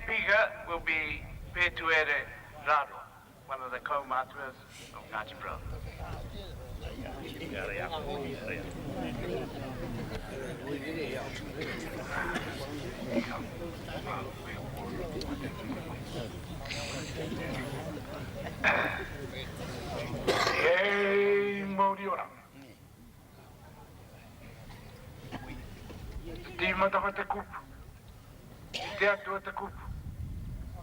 speaker will be Petuere Raro, one of the kaumātuas of Ngāti Porou. Hei mauri ora. Te tīmatanga te kupu. I te Atua te kupu.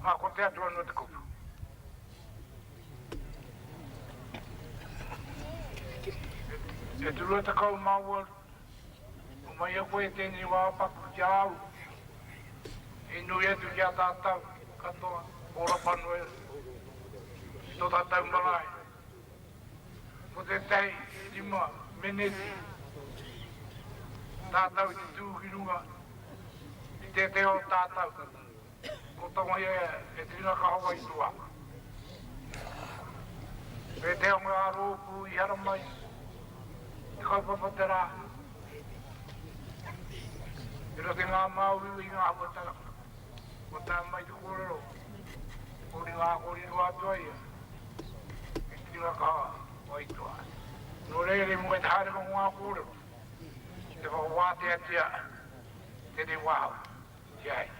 Ā, ko te Atua anō te kupu. E te 28 o mai a koe tēnei wā paku ki a au, i nui atu ki a tātou katoa, o Rapanoe, i tō tātou marae. Ko tētahi rima meneti tātou i te tū ki runga i tētahi o tātou, ko Tangohia e te ringa kahawa i tua. Tētahi o ngā rōpū i haramai te kaupapa te rā, i roto i ngā māuiui i ngā huatanga, kua tae mai te kōrero, ko ringa kōrero atu ai ia. I te ringa kaha o Aituā. Nō reira i mua i te haerenga o ngā kōrero, te whakawāteatia tēnei wāhanga ki a ia.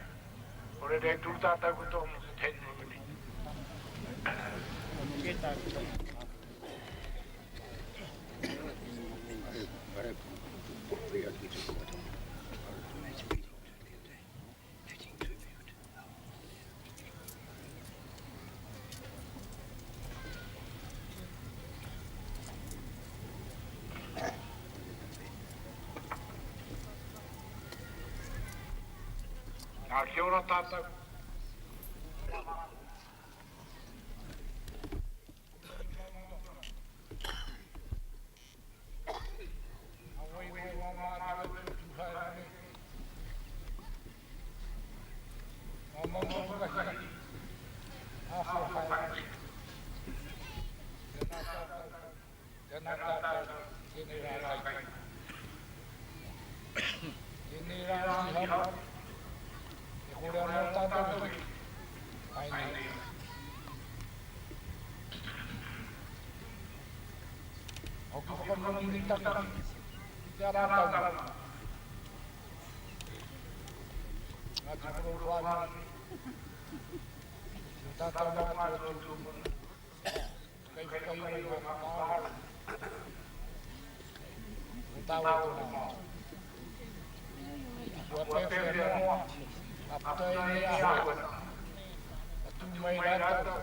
Nō reira e tū tātou katoa mō te teinu nei. Nā, kia ora tātou. Hoki whakamumitaka ki te ara taua. Ngāti Porou whānui, ki o tātou mātua tūpuna, kei whakairo i ngā whakaaro, ko tāua tōna mātua. Kua pēwhea noa, ka puta ēnei āhuatanga, ka tū mai rātou,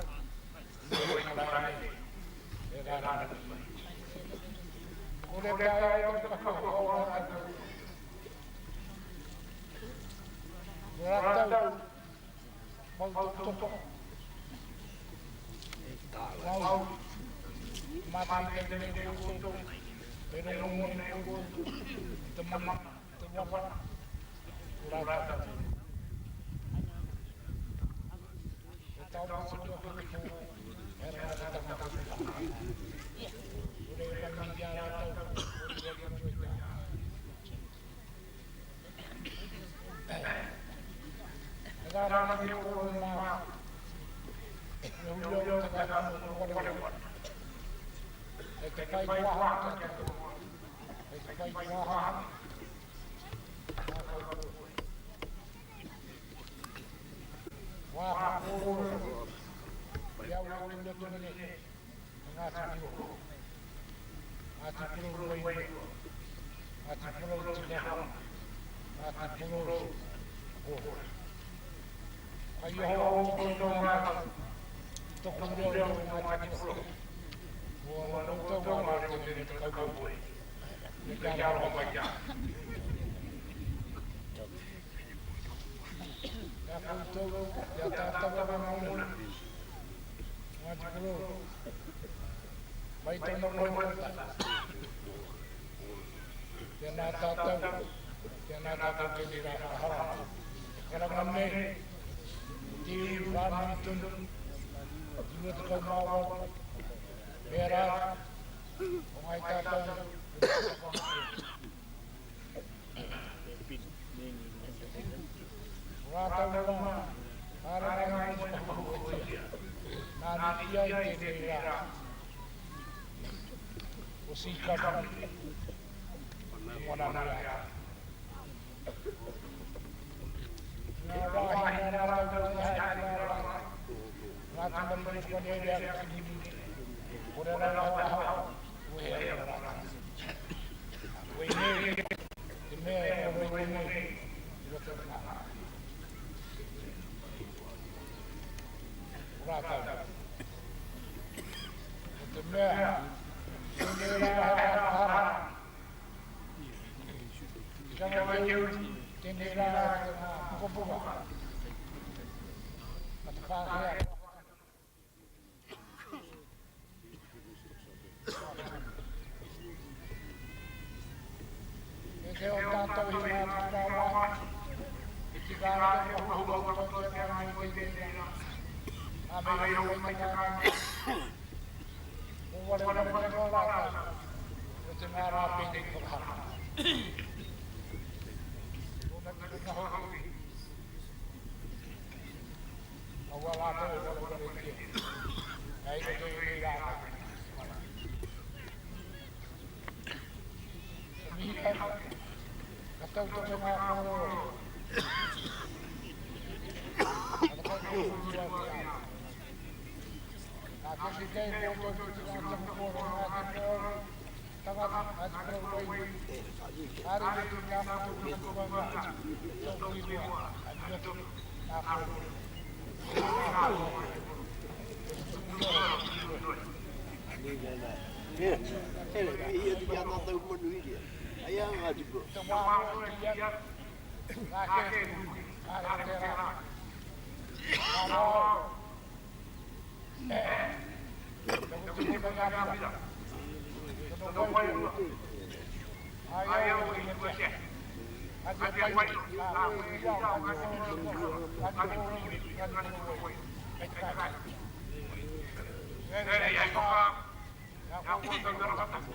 i te marae nei, e rārangi nei. Kore taea e te whakaora rātou. Ko rātou, mau tautoko, Māori, mātai nei koutou, e rongo nei koutou, i te mana, i te wana, ko rātou. He taonga motuhake te pō, he rangatitanga te whakahaere. Nō reira ka mihi ki a rātou, kōrero atu i te aha. He rārangi kōrero māku, me huri au te kākano o Wareware. Kei te whai wāhanga te atua, kei te whai wāhanga ngā koutou. Wā kōrero, i au e tū atu nei e Ngāti Porou. Ngāti Porou wairua, Ngāti Porou tikanga, Ngāti Porou kōrero. Kai oho o koutou ngākau, i toku reo reo Ngāti Porou. Ko ana koutou ngā reo tēnei te kaupapa. Me te aroha mai ki a au. Kia koutou, kia tātou anō nei. Ngāti Porou, mai tōna rohe kōtahi. Tēnā tātou, tēnā tātou tēnei rā whakaharahara. E karanga nei, te iwi whānui tonu, 28, pērā atu, o ngāi tātou, o te whakahaere. Ko rātou rā, Nāna ia i tēnei rā. O Sīkara, Te Moana-nui-a-Kiwa. Ngā wāhi nā rātou te haere ki ngā rawa, ngā tamariki o Koneria ki Kimini, kore rawa ahau wehe atu a rātou. Koinei te mea e kōrero nei i roto i ngā rā. O rātou. Ko te mea, tēnei rā he rā whakahara. Tikanga te uru, tēnei rā he ngā pukapuka a te Pākehā. E te o tātou i ngā tikanga e tika ana te whakahuka o tō te rangi i tēnei rā. Nā me i hou mai te kāinga. Ko wareware katoa rātou o te ngā rā pēnei whakahara. Tōna tikanga hoki. Aua rātou e warewaretia, kei roto i ēnei rā katoa. Ka mihi kau, ka tautoko ngā kōrero. Ka whakaū au ki a au. Nā te kei koutou ki te ngā taku kōrero Ngāti Porou, tangata, Ngāti Porou wai, kāre i roto i tā mātou whakatupanga, tōku ingoa, a Miotu, nā kōrero. Te wā roa ki ia, nā kē kāre tērā. Ka roa au. Te hoki mai ngā pira. Tōna wairua. Ai au i te tia. Ngāti Pai, nā koe i ao, Ngāti Porou, Ngāti Porou, Ngāti Porou, kei te kāinga. Engari hei whakaako, nā koutou te rangatahi.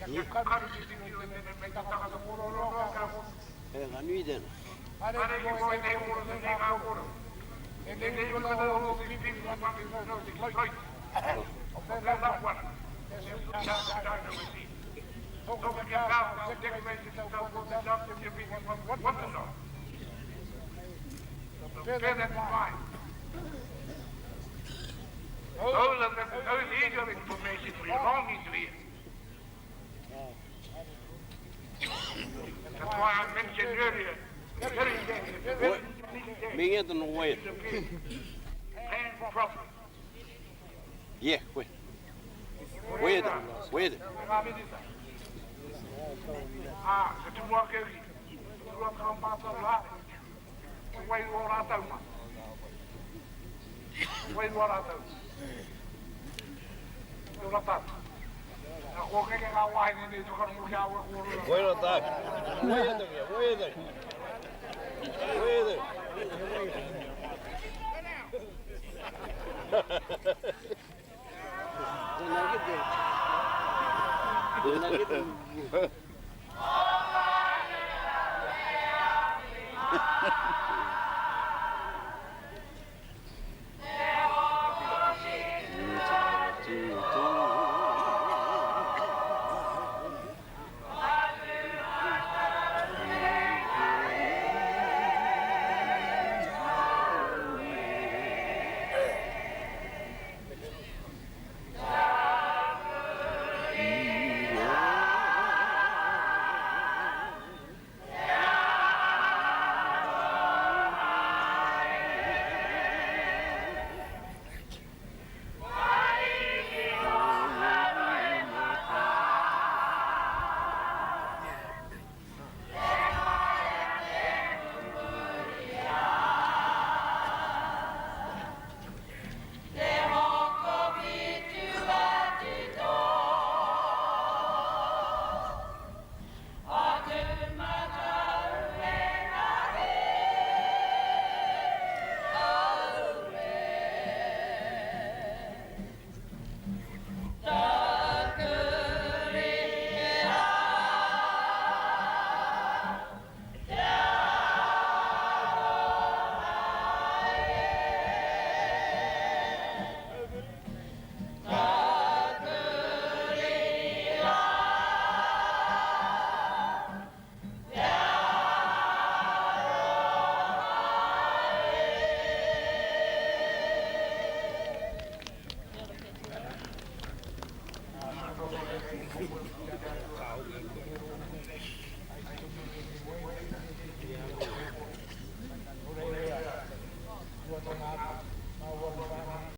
Kia karu te tino i tēnei mei tangata kōrero kia kōrero. He nui tēnā. Haere ki roa i tēnei kōrero, tēnei ngā kōrero. Tēnei kura o te pipi o te koi. O te lauana. Bear that in mind. Those are the, those is your information belonging to you. That's why I mentioned earlier, very very Me ngia tano wai. Plan properly. Yeah, koe. Where the, where the. Ā, ka tumu ake hoki, te 24 haere, te wairua o rātou mā. Te wairua rātou. Te ora tātou. Nā, kua keke ngā wāhine nei te whakarongo ki a au e kōrero. Wera tāku. Where the, where the. Where the. Tēnā ki te. Tēnā ki te.